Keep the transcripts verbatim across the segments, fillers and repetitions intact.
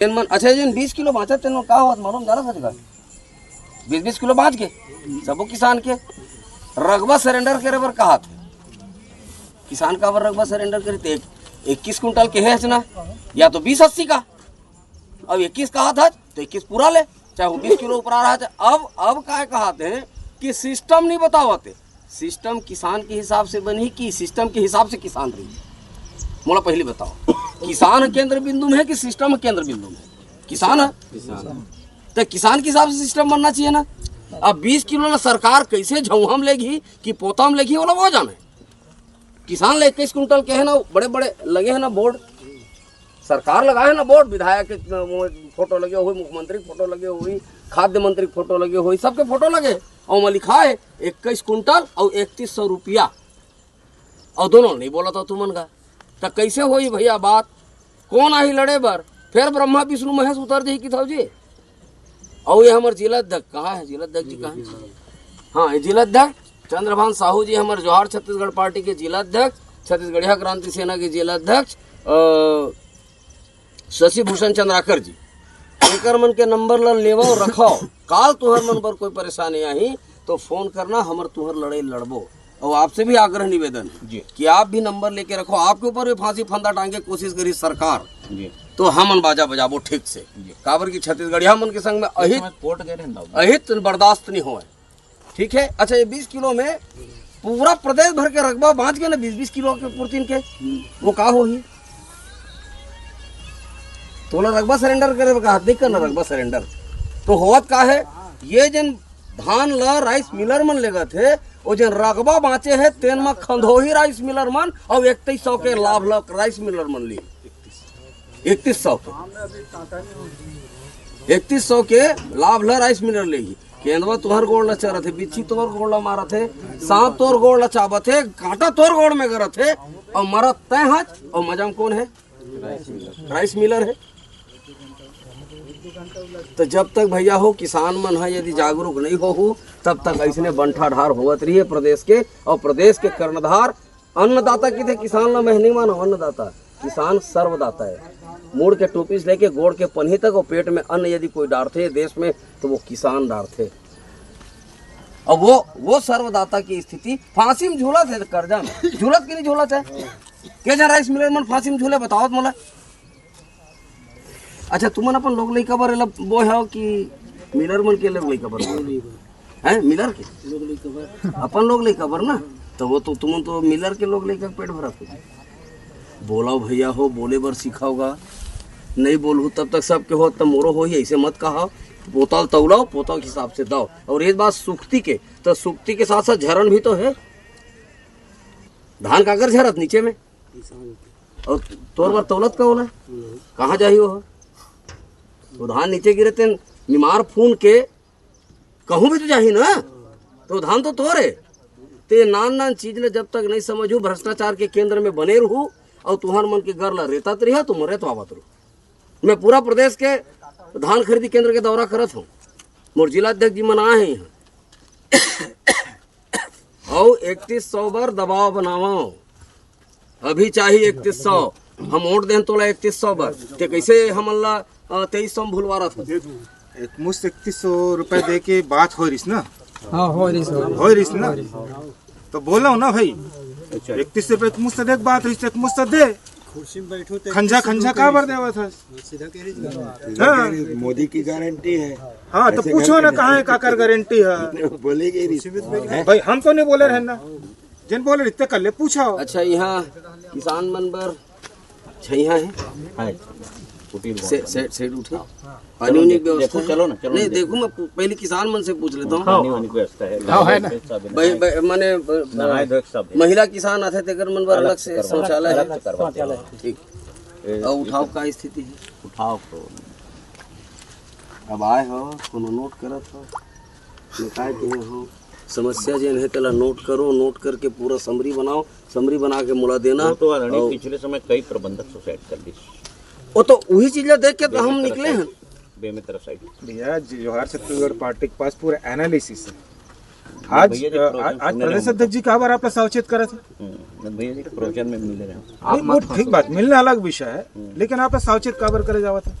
तेन मन, अच्छा, जेन बीस किलो बाँचत, तेन मन का होवत मालूम, जाना सच का? बीस बीस किलो बाँच के सबो किसान के रकबा सरेंडर करे बर कहत हे। किसान काबर रकबा सरेंडर करी? ते इक्कीस कुंटल के हे ना, या तो बीस अस्सी का, अब इक्कीस कहत हे तो इक्कीस पूरा ले, चाहे वो बीस किलो ऊपर आ रहा है। अब अब का कहत हे कि सिस्टम नहीं बतावत हे। सिस्टम किसान के हिसाब से बनही कि सिस्टम के हिसाब से किसान रही? मोला पहले बताओ, किसान केंद्र बिंदु में है कि सिस्टम केंद्र बिंदु में है? किसान है। तो किसान के हिसाब से सिस्टम बनना चाहिए ना। अब बीस किलो ला सरकार कैसे झौहम लेगी कि पोता में लेगी, वो ला वो जाने। किसान ला इक्कीस कुंटल के है ना, बड़े बड़े लगे हैं ना बोर्ड, सरकार लगाए है ना बोर्ड, विधायक के, वो, फोटो लगे हुए, मुख्यमंत्री के फोटो लगे हुई, खाद्य मंत्री के फोटो लगे हुई, सबके फोटो लगे, और ओमा लिखा है इक्कीस कुंटल और इकतीस सौ रुपया, और दोनों नहीं बोला था तुमन का, तो कैसे होई भैया बात? कौन आही लड़े बर? फिर ब्रह्मा विष्णु महेश उतर जाही किथव जी। और ये हमर जिला अध्यक्ष कहाँ है? जिला अध्यक्ष जी कहाँ है? हाँ, ये जिला अध्यक्ष चंद्रभान साहू जी, हमर जोहार छत्तीसगढ़ पार्टी के जिला अध्यक्ष, छत्तीसगढ़िया क्रांति सेना के जिला अध्यक्ष, अ, शशि भूषण चंद्राकर जी, एकर मन के नंबर ला लेवव, रखव। काल तुहर मन बर कोई परेशानी आही तो फोन करना, हमर तुहर लड़ाई लड़बो। और आपसे भी आग्रह निवेदन है जी। कि आप भी नंबर लेके रखो। आपके ऊपर भी फांसी फंदा टांगे कोशिश करी सरकार, जी। तो हमन बाजा बजाबो ठीक से। जी। काबर कि छत्तीसगढ़िया मन के संग में अहित, कोर्ट गए रहे ना। अहित बर्दाश्त नहीं होए। ठीक है, अच्छा, ये बीस किलो में पूरा प्रदेश भर के रकबा बाँच गए ना, बीस बीस किलो के पुरतिन के, वो का होही? तोला रकबा सरेंडर करे बर का हाथ नहीं करना, रकबा सरेंडर तो होवत का है? ये जन धान ला राइस मिलर मन लेगत हे, वो जन रकबा बाँचे है, तेन म खंधोही राइस मिलर मन और इकतीस सौ के लाभ ला राइस मिलर मन ली। इकतीस सौ के, इकतीस सौ के लाभ ला राइस मिलर लेही। केंदवा तोहर गोड़ ला चरत हे, बिच्छी तोहर गोड़ ला मारत हे, सांप तोहर गोड़ ला चाबत हे, कांटा तोहर गोड़ में गरत हे, और मरत तय हच, और मजा में कौन है? राइस मिलर है। तो जब तक भैया हो, किसान मन ह यदि जागरूक नहीं होहू, तब तक ऐसने बंठाढार होवत रही है प्रदेश के, और प्रदेश के कर्णधार अन्नदाता किथे, किसान ला मैं नहीं मानव, अन्नदाता, किसान सर्वदाता है। मूड़ के टोपी से लेके गोड़ के पनही तक, और पेट में अन्न यदि कोई डारथे देश में, तो वो किसान डारथे। अब वो, वो सर्वदाता की स्थिति, फांसी में झूलत है, कर्जा में झूलत कि नहीं झूलत है? के जन राइस मिलर मन फांसी में झूले, बताओ तो मोला। अच्छा, तुमन अपन लोग लइका बर एला बोए हव कि मिलर मन के लोग लइका बर बोए? हैं, मिलर के? लोग लइका बर। अपन लोग लइका बर ना, तो वो तो तुमन तो मिलर के लोग लइका के पेट भरत हो। बोलाओ भैया हो, बोले बर सिखाओगा, नहीं बोलहू तब तक सबके हो, तब मोरो होही, ऐसे मत कहा। पोता ल तौलाओ, पोता के हिसाब से दाओ। और एक बात सुक्ति के, तो सुक्ति के साथ साथ झरन भी तो है। धान काकर झरत नीचे में, और तोर बर तौलत का ओला? कहाँ जाही वो? वो धान नीचे गिरे तेन निमार फून के कहूँ भी तो जाही ना, तो धान तो तोरे। ते नान नान चीज ने जब तक नहीं समझू, भ्रष्टाचार के केंद्र में बने रहू, और तुहर मन के घर ला रेतात रहिया, तुम रेतवावत रहू। मैं पूरा प्रदेश के धान खरीदी केंद्र के दौरा करत हूँ, मोर जिला अध्यक्ष जी मन आए हैं यहाँ। अउ इकतीस सौ बर दबाव बनावव। अभी चाही इकतीस सौ। हम वोट देन तोला इकतीस सौ बर, ते कैसे हमन ला, अ, तेईस सौ में भुलवा रहा था? एक मुश्त इकतीस सौ रुपए दे के बात हो रहीस ना? हाँ, हो रहीस, हो रहीस। हो रहीस ना? तो बोला ना भाई, इकतीस रुपए एक मुश्त दे के बात रहीस, एक मुश्त दे। कुर्सी में बैठो तो खंजा, इकतीस खंजा रुपए का बर देवा था? सीधा कह रही थी। हाँ। मोदी की गारंटी है। हाँ, तो ऐसे पूछो ना, करके कहाँ है, काकर गारंटी है? बोलेगी नहीं। भाई, हम तो नहीं बोले रहे ना। जिन बोले रहते कल ले पूछो। अच्छा, यहाँ किसान मन बर छइहाँ है? है। कुटीर से, भवन। से, सेठ उठे? हाँ। पानी उनी की देखो, व्यवस्था है? चलो ना, चलो नहीं, ना, देखो। देखो, मैं पू-, पहले किसान मन से पूछ लेता हूँ। हाँ। पानी वानी की व्यवस्था है। हाँ, है ना। सब है। भाई, भाई, माने, ब-, नहाए धोए सब है। महिला किसान आथे, तेकर मन बर अलग से करवा, शौचालय है? अलग से करवा। शौचालय। ठीक। ए, और ये उठाव सब का स्थिति है? उठाव तो अब आए हो, कोनो नोट करत हो, निकाय के हो, समस्या जेन है, तेला नोट करो, नोट करके पूरा समरी बनाओ, समरी बना के मोला देना। वो तो already और पिछले समय कई प्रबंधक suicide कर ली। वो तो वही चीज ला देख के तो हम निकले हैं। बेमेतरा side। भैया, जोहार छत्तीसगढ़ पार्टी के पास पूरा analysis है। आज, भैया जी, अ, program आज, आज सुने प्रदेश रहे अध्यक्ष जी काबर आप ला सावचेत करत है? हम्म, भैया जी, program में मिले रहे। नहीं, वो ठीक बात, मिलना अलग विषय है, हम्म। लेकिन आप ला सावचेत काबर करे जावत है?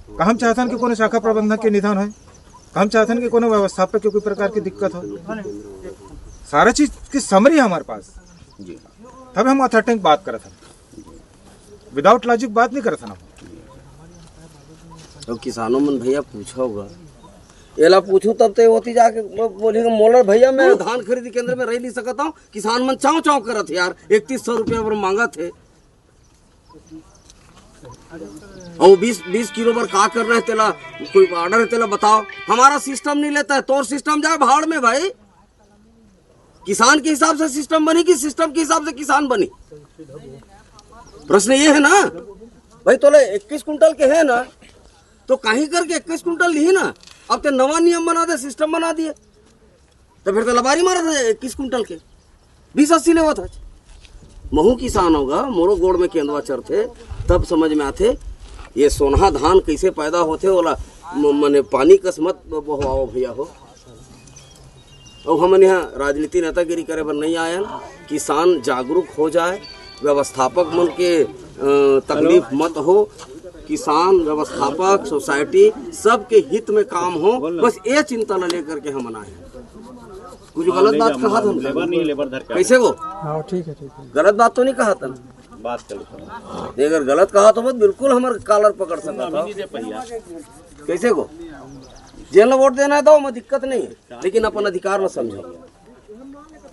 का हम चाहथन कि कोनो शाखा प्रबंधक के निधन होय, का हम चाहथन कि कोनो व्यवस्थापक के कोई प्रकार की दिक्कत हो, सारा चीज की समरी है हमारे पास। जी। तब हम ऑथेंटिक बात करत हन, विदाउट लॉजिक बात नहीं करत हन हम। तो किसानों मन भैया पूछा होगा, एला पूछू तब तो ओती जाके ब-, बोली कि मोला भैया मैं धान खरीदी केंद्र में रह नहीं सकता हूँ, किसान मन चाव चाव करत हे यार, इकतीस सौ रुपया बर मांगत हे। और बीस बीस किलो बर का करना है तेला, कोई ऑर्डर है तेला बताओ। हमारा सिस्टम नहीं लेता है, तोर सिस्टम जाए भाड़ में भाई। किसान के हिसाब से सिस्टम बनी कि सिस्टम के हिसाब से किसान बनी? प्रश्न ये है ना भाई, तोले इक्कीस कुंटल के है ना, तो कहीं करके इक्कीस कुंटल ली ना, अब ते नवा नियम बना दे, सिस्टम बना दिए, तो फिर तो लबारी मारत हे इक्कीस कुंटल के, बीस अस्सी लेवत हे। महू किसान होगा, मोरो गोड़ में केंदवा चरथे, तब समझ में आथे ये सोनहा धान कैसे पैदा होथे, ओला म-, मने पानी कस मत ब-, बहवाओ भैया हो। अउ हमन यहाँ राजनीति नेतागिरी करे बर नहीं आयन, किसान जागरूक हो जाए, व्यवस्थापक मन के अ, तकलीफ मत हो, किसान, व्यवस्थापक, सोसाइटी, सबके हित में काम हो, बस ये चिंता ला लेकर के हमन आए। कुछ गलत बात कहा था? लेबर नहीं, लेबर धर के। कैसे को? हाँ, ठीक है, ठीक है। गलत बात तो नहीं कहा था? बात कर लो। अगर गलत कहा तो मत, बिल्कुल हमारे कॉलर पकड़ सकता था। कैसे को? जेन ला वोट देना है दो, मैं दिक्कत नहीं है, लेकिन अपन अधिकार में समझो।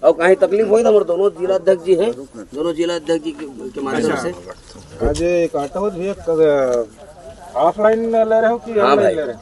और कहीं तकलीफ होई तो हमारे दोनों जिला अध्यक्ष जी हैं, दोनों जिला अध्यक्ष जी के, के माध्यम से। आज ये काटा हो भैया, ऑफलाइन ले रहे हो कि हाँ online भाई। ले रहे हो?